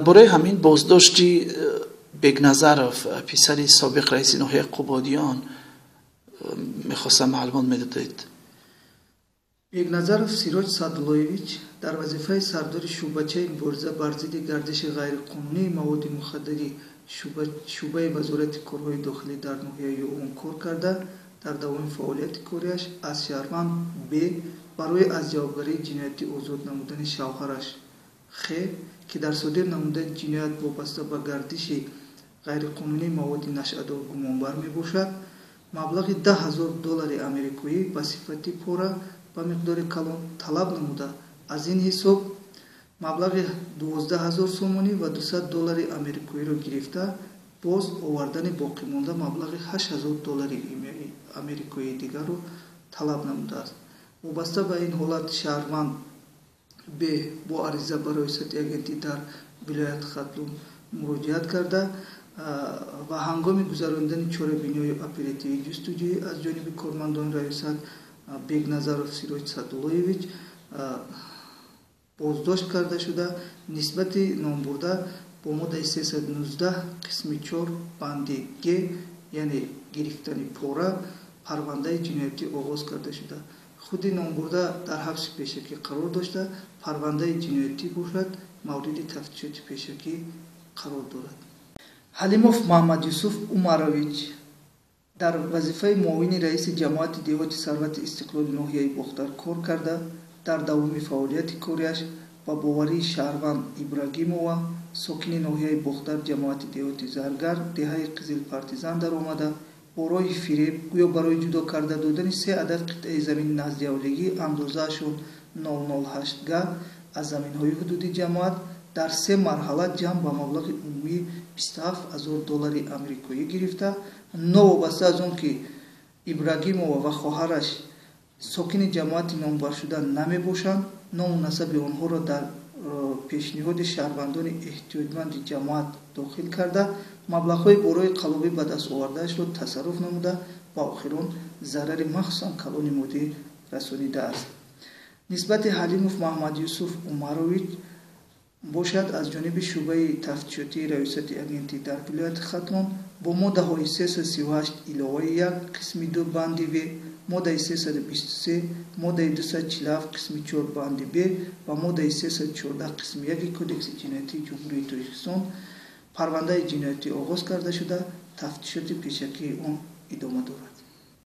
Бораи ҳамин боздошти Бекназаров, писари собиқ раиси ноҳияи Қубодиён, мехостам маълумот медодед. Бекназаров Сироҷ Саъдуллоевич дар вазифаи сардори шӯъбачаи мубориза бар зидди гардиши ғайриқонунии маводи мухаддари шӯъбаи Вазорати корҳои дохилӣ дар ноҳияи Ёвон кор карда, дар давоми фаъолияти кориаш аз шаҳрванд Б барои аз ҷавобгарии ҷиноятӣ озод намудани шавҳараш Х, ки дар содир намудани ҷиноят вобаста ба гардиши ғайриқонунии маводи нашъадор гумонбар мебошад, маблағи 10 000 доллари америкоӣ ба сифати пора ба миқдори калон талаб намуда, аз ин ҳисоб маблағи 12 000 сомонӣ ва 200 доллари америкоиро гирифта, боз овардани боқимонда маблағи 8000 доллари америкоии дигарро талаб намудааст. Вобаста ба ин ҳолат шаҳрванд Б бо ариза ба Раёсати агентӣ дар вилояти Хатлон муроҷиат карда ва ҳангоми гузаронидани чорабиниҳои оперативӣ ҷустуҷӯӣ аз ҷониби кормандони раёсат Бекназаров Сироҷ Саъдуллоевич боздошт карда шуда, нисбати номбурда бо моддаи 319 қисми 4 банди г, яъне гирифтани пора, парвандаи ҷиноятӣ оғоз карда шуда, худи номбурда дар ҳабси пешакӣ қарор дошта, парвандаи ҷиноятӣ бошад, мавриди тафтишоти пешакӣ қарор дорад. Ҳалимов Маҳамадюсуф Умарович дар вазифаи муовини раиси ҷамоати деҳоти Сарвати Истиқлоли ноҳияи Бохтар кор карда, дар давоми фаъолияти кориаш ба боварии шаҳрванд Ибрагимова, сокини ноҳияи Бохтар, ҷамоати деҳоти Заргар, деҳаи Қизил Партизан даромада, бо роҳи фиреб, гӯё барои ҷудо карда додани се адад қитъаи замини наздиҳавлигӣ андозаашон 008 га аз заминҳои ҳудуди ҷамоат дар се марҳала ҷамъ ба маблағи умумии 27 000 доллари амрикоӣ гирифта, новобаста аз он ки Ибрагимова ва хоҳараш сокини ҷамоати номбаршуда намебошанд, ному насаби онҳоро дар пешниҳоди шаҳрвандони эҳтиёҷманди ҷамоат дохил карда, маблағҳои бо роҳи қаллобӣ ба даст овардаашро тасарруф намуда, ба охирон зарари махсусан калони моддӣ расонидааст. Нисбати Ҳалимов Маҳамадюсуф Умарович бошад, аз ҷониби шӯъбаи тафтишотии Раёсати агентӣ дар вилояти Хатлон бо моддаҳои 338 иловаи 1 қисми 2 банди в, моддаи 323, моддаи 247 қисми 4 банди б ва моддаи 314 қисми 1 Кодекси ҷиноятии Ҷумҳурии Тоҷикистон парвандаи ҷиноятӣ оғоз карда шуда, тафтишоти пешакии он идома дорад.